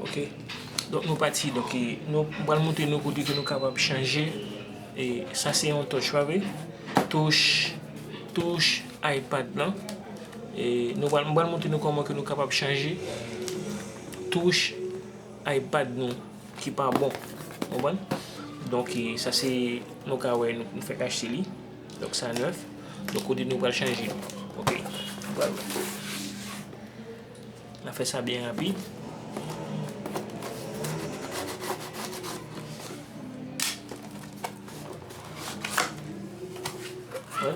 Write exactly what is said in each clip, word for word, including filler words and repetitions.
Ok. Donk, nou pati. Donk, e, nou, m pral montre nou kote ke nou kapab chanje. E, sa se yon touch, pa vre? Touch, touch iPad lan. E, nou pral, m pral montre nou kòman ke nou kapab chanje touch iPad nou ki pa bon. Konprann? Donk, e, sa se, nou ka wè, nou, nou fèk achte li. Donk, sa nèf. Donk, kote nou pral chanje li. Ok. Nou pral wè. N a fè sa byen rapid. Wè.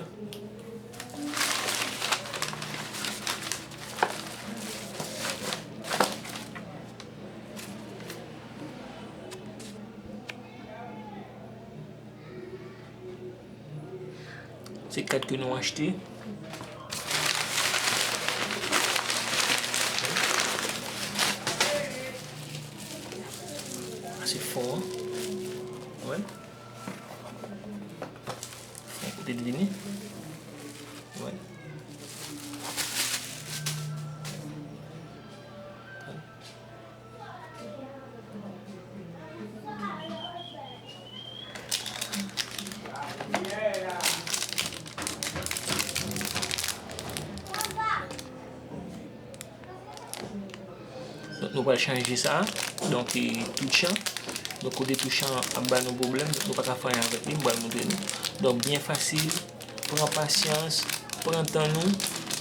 Se kat ke nou achte. Sa se fon an. Wè. Fon kote l vini. Wè. Donk, nou pral chanje sa. Donk, e, touch an. Donk, kote touch an ap ba nou pwoblèm, donk, nou pa ka fè anyen avèk li. M pral montre nou. Donk, byen fasil. Pran pasyans, pran tan nou,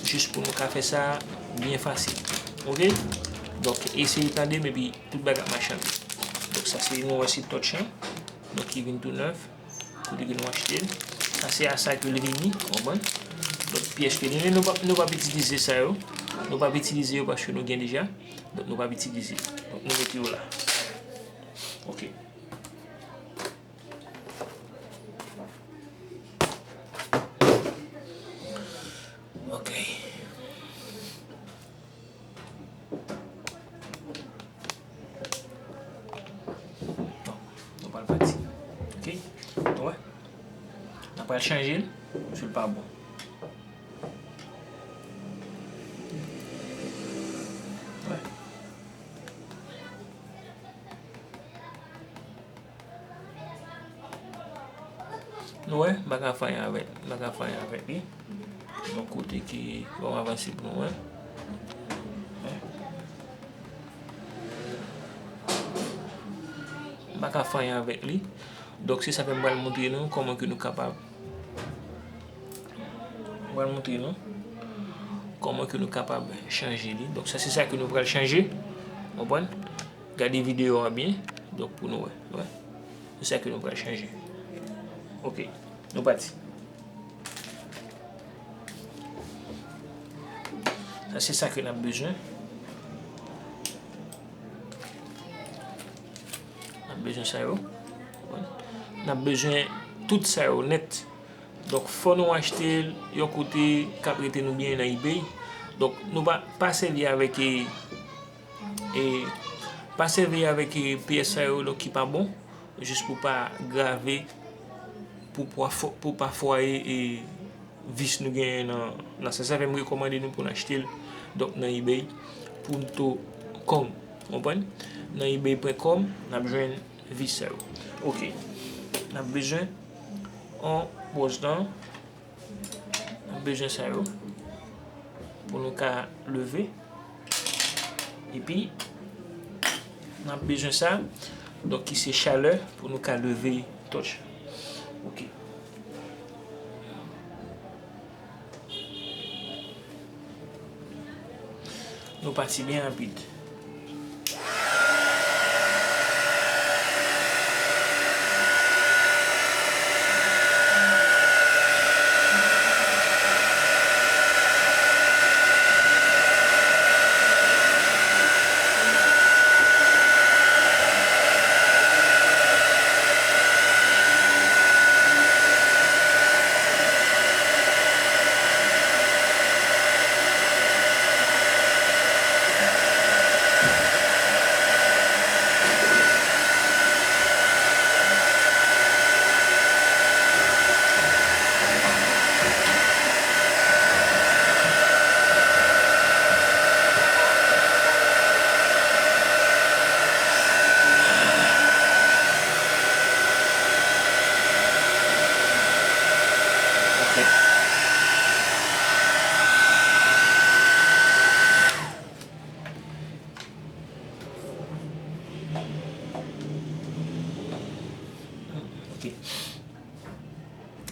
jis pou nou ka fè sa byen fasil. Ok? Donk, eseye tande m, epi tout bagay ap mache anpil. Donk, sa se, nou wè se touch an. Donk, ki vin tou nèf. Kote ke nou achte l. Sa se a sa ke l vini, konprann? Donk, pyès ke li, nou p ap, nou p ap itilize sa yo. Nou p ap itilize yo paske nou gen deja. Donk, nou p ap itilize. Donk, nou mete yo la. Ok. Ok. Bon, nou pral pati. Ok? Nou wè? N a pral chanje l, paske l pa bon. Wè. Nou wè, m pa ka fè anyen avèk, m pa ka fè anyen avèk li. Yon kote ki, bon, avanse pou nou wè. M pa ka fè anyen avèk li. Donk, se sa fè m pral montre nou kòman ke nou kapab. M pral montre nou kòman ke nou kapab chanje li. Donk, sa se sa ke nou pral chanje. Konprann? Gade videyo a byen, donk, pou nou wè. Wè. Se sa ke nou pral chanje. Ok. Nou pati. Sa se sa ke n ap bezwen. N ap bezwen sa yo. N ap bezwen tout sa yo nèt. Donk, fò nou achte l yon kote k ap rete nou byen nan eBay. Donk, nou pa, pa sèvi avèk, e, e, pa sèvi avèk, e, pyès sa yo, donk, ki pa bon, jis pou pa grave, pou pa fo-, pou pa fwaye, e, vis nou genyen nan, nan sa. Sa fè m rekòmande nou pou n achte l, donk, nan eBay, punto com. Konprann? Nan ebay pwen kòm, n ap jwenn vis sa yo. Ok. N ap bezwen yon pòz dan. N ap bezwen sa yo pou nou ka leve. Epi, n ap bezwen sa, donk, ki se chalè pou nou ka leve touch. Ok. Nou pati byen rapid.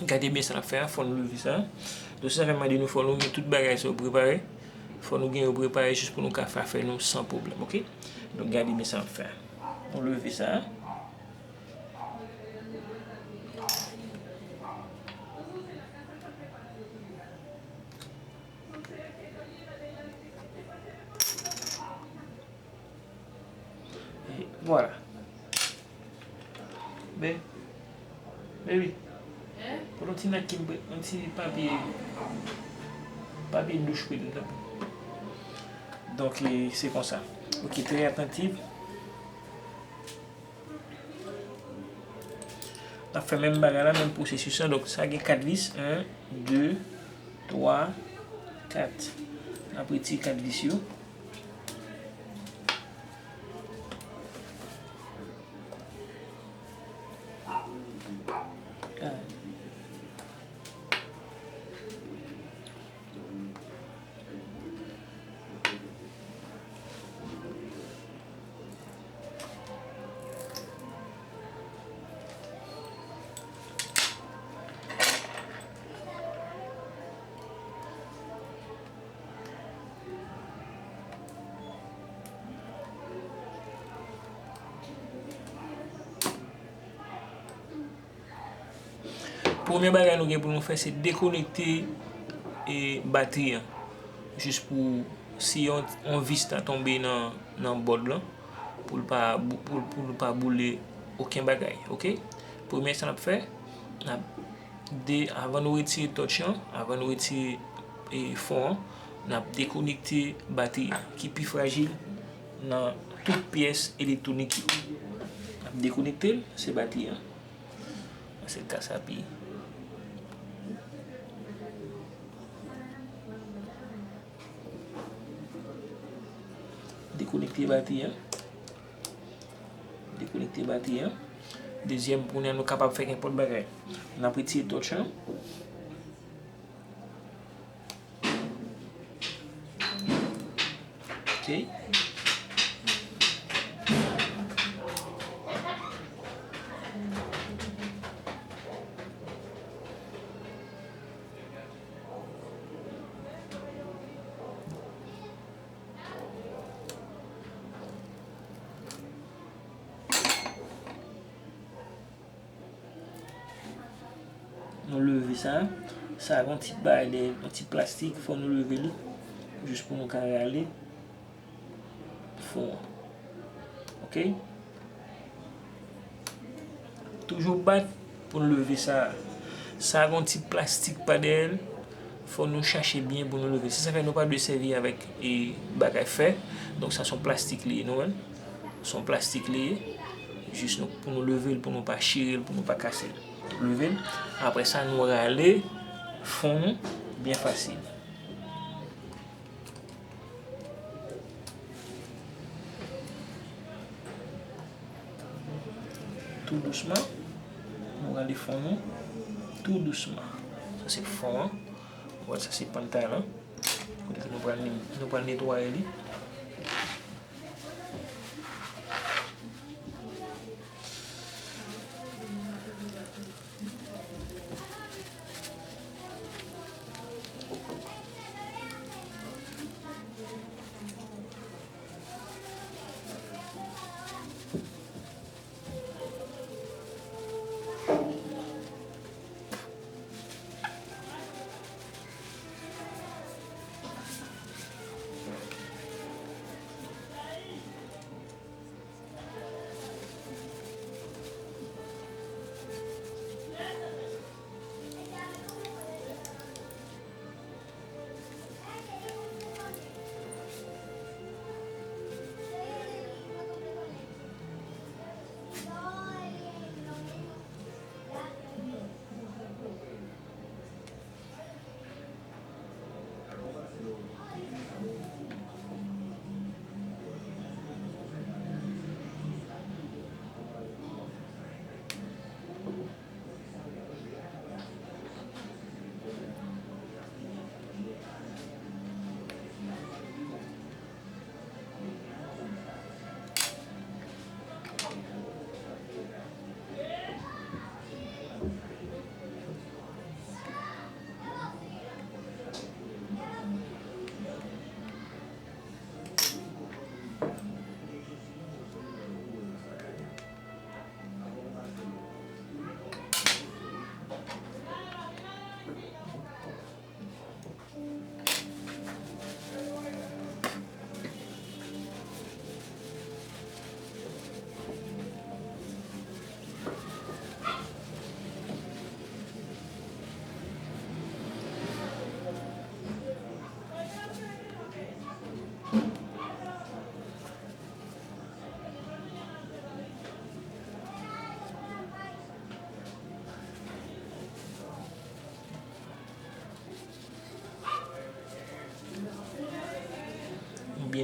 Gade byen sa n ap fè a, fò n leve sa. Donk, se sa fè m mande nou, fò nou gen tout bagay sa yo prepare. Fò nou gen yo prepare jis pou nou ka fè afè nou san pwoblèm, oke? Donk, gade byen sa n ap fè a. Nou leve sa. E vwala. Ben, baby, pran yon ti napkin, yon ti papye, papye douch pou li, tanpri. Donk, e, se konsa. Ok, trè atantif. N ap fè menm bagay la, menm pwosesis la. Donk, sa gen kat vis. En, de, twa, kat. N ap retire kat vis yo. Premye bagay nou gen pou nou fè, se dekonekte, e, batri an. Jis pou, si yon, yon vis ta tonbe nan, nan bòd lan, pou l pa bou-, pou, pou l pa boule okenn bagay, oke? Premye sa n ap fè, n ap de-, avan nou retire tòch lan, avan nou retire, e, fon an, n ap dekonekte batri an, ki pi frajil nan tout pyès elektwonik yo. N ap dekonekte l, se batri an. Mwen se kas api. Dekonekte batri an. Dekonekte batri an. Dezyèm, kounye a nou kapab fè nenpòt bagay. N ap retire tòch lan. Ok. Nou leve sa. Sa a gen yon ti bagay dèyè, yon ti plastik, fò nou leve li. Jis pou nou ka rale fon an. Ok? Toujou bat pou n leve sa a. Sa a gen yon ti plastik pa dèyè l. Fò nou chache byen pou nou leve. Se sa fè nou pa dwe sèvi avèk, e, bagay fè. Donk, sa se yon plastik li ye, nou wè l. Se yon plastik li ye. Jis nou, pou nou leve l, pou nou pa chire l, pou nou pa kase l. Leve l. Apre sa, nou rale fon nou byen fasil. Tou dousman. Nou rale fon nou. Tou dousman. Sa se fon an. Ou wè sa se pantalon. Kote ke nou pral, nou pral netwaye li.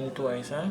Netwaye sa.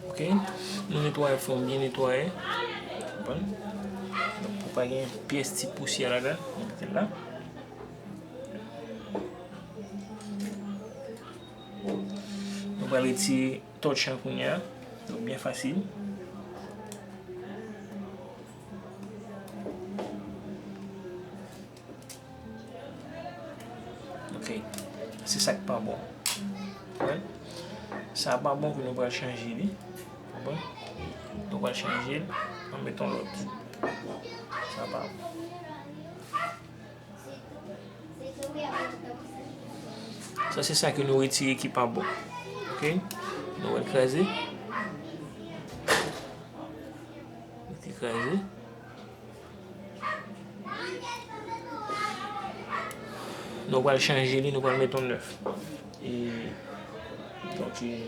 Ok, nou netwaye fon, byen netwaye. Konprann? Donk, pou pa gen pyès ti pousyè ladan, nou mete l la. Nou pral retire tòch lan kounye a. Donk, byen fasil. Ok. Se sa k pa bon. Konprann? Sa pa bon ke nou pral chanje li. Konprann? Nou pral chanje l. Ann met yon lòt. Sa pa bon. Sa se sa ke nou retire ki pa bon. Ok? Nou pral kraze. Nou te kraze. Nou pral chanje li, nou pral met yon nèf. E, donk, e,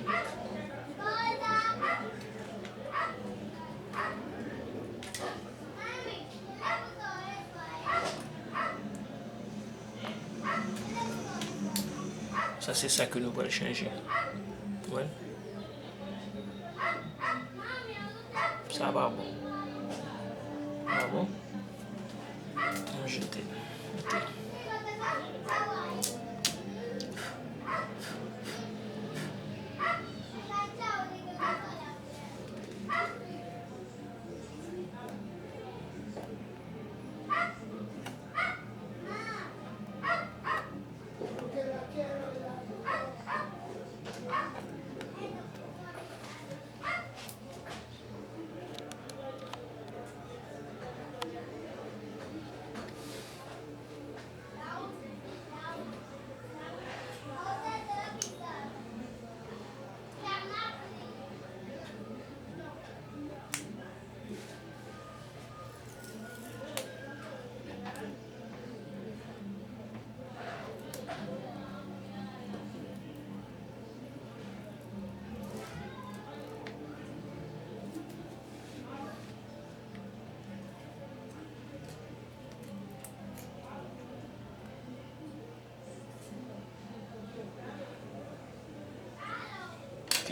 sa se sa ke nou pral chanje. Wè. Sa pa bon. Pa bon. Ann jete. Ok. Ok.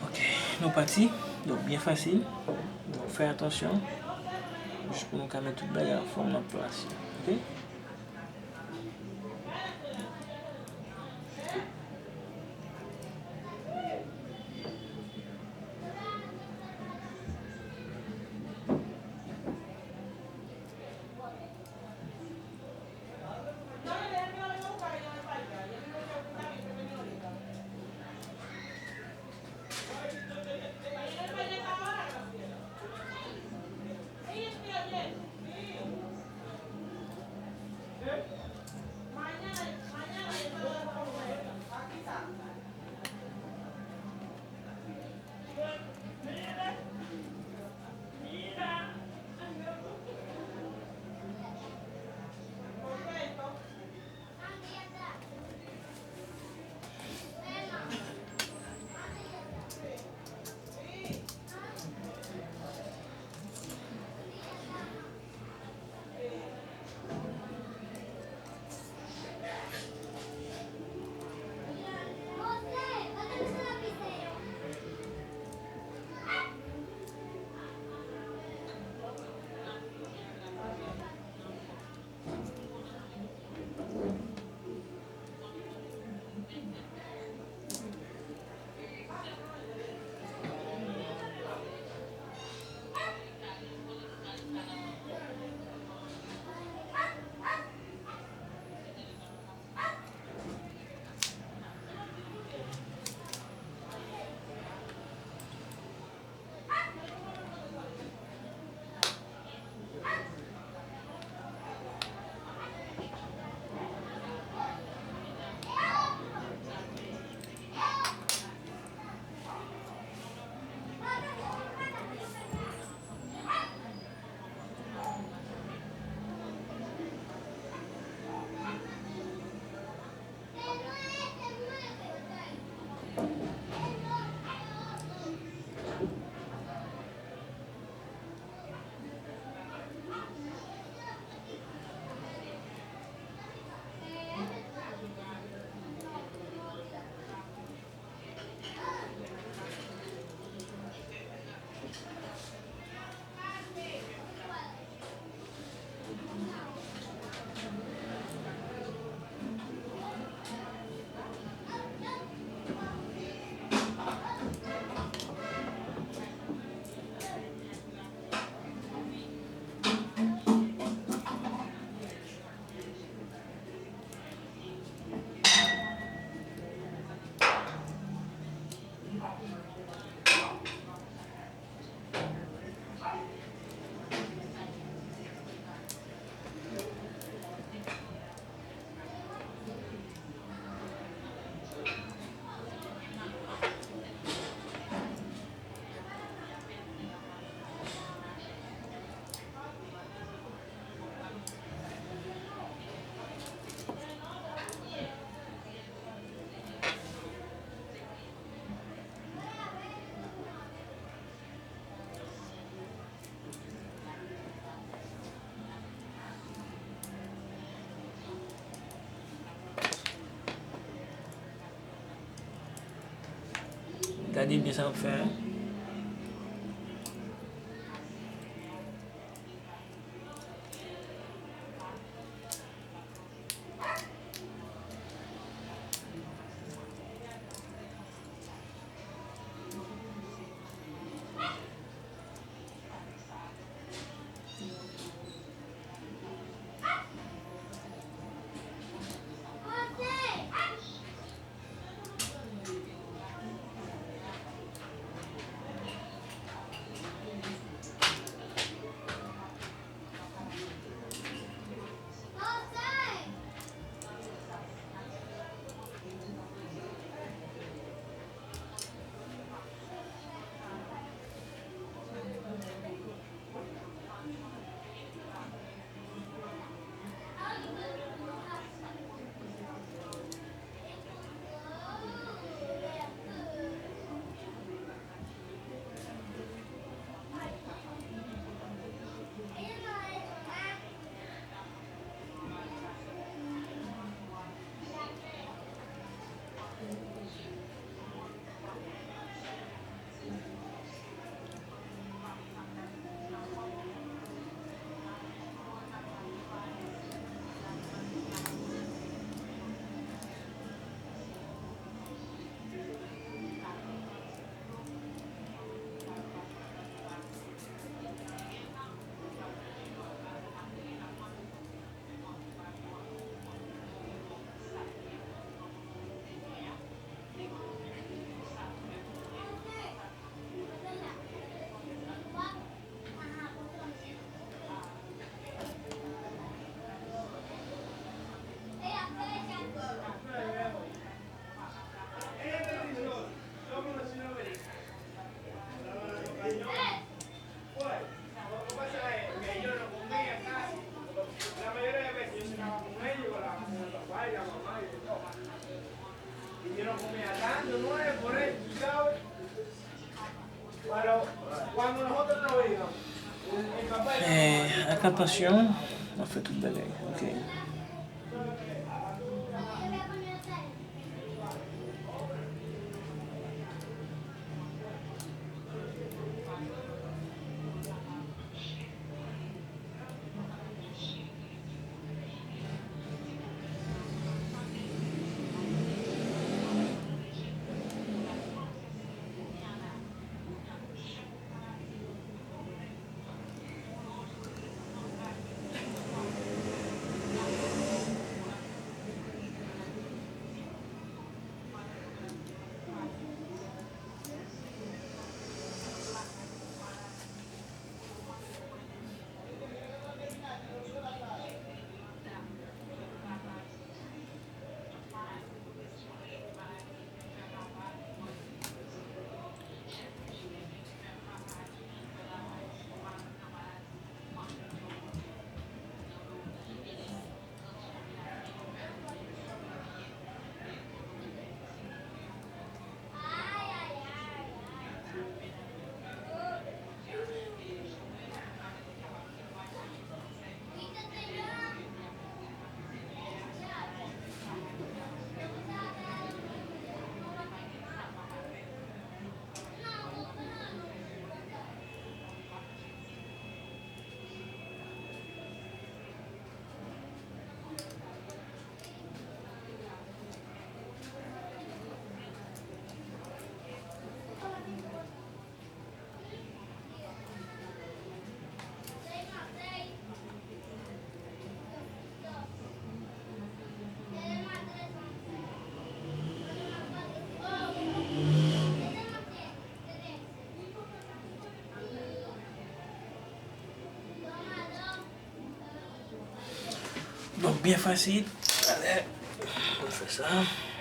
Ok, nou pati. Donk, byen fasil. Donk, fè atansyon. Jis pou nou ka met tout bagay an fòm nan plas yo. Ok? Gade byen sa m ap fè a. Eh, ak atansyon, n ap fè tout bagay, ok. Donk, byen fasil. Alè, nou fè sa.